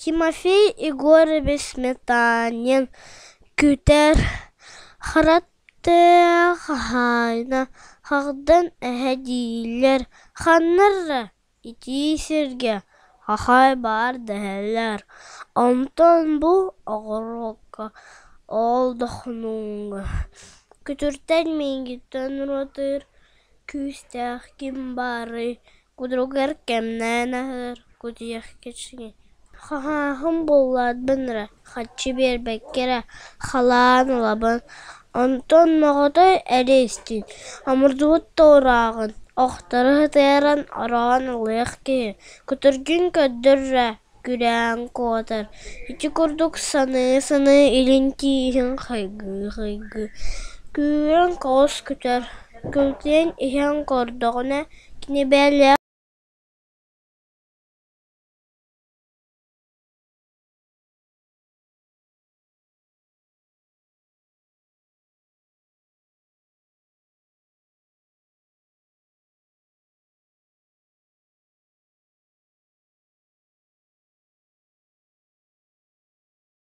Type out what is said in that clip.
Тимофей Егорович Сметанин Күтэр Хара тыа хаһаайына Хагдан эһэ дииллэр, ханна эрэ итии сиргэ хахай баар дэһэллэр, онтон бу оҕуруокка ол дохнуҥҥа күтүртэн миигиттэн уратыр күүстээх ким баарый, кудругар кэмнээн аһыыр кутуйах кэчигий Хаһааһын булларбын эрэ, харчы биэрбэккэ эрэ халаан ылабын, онтон моҕотой эрэ истин, омурдубут да урааҕын, охторо сытыаран ороон ылыах киһи, күтүргүн көрдөр эрэ, күрээн куотар, ити курдук саныы-саныы илин тииһин хайгыы-хайгыы күүрэн көҕүс күтэр, күлтүйэн иһэн көрдөҕүнэ, кини бэйэлээх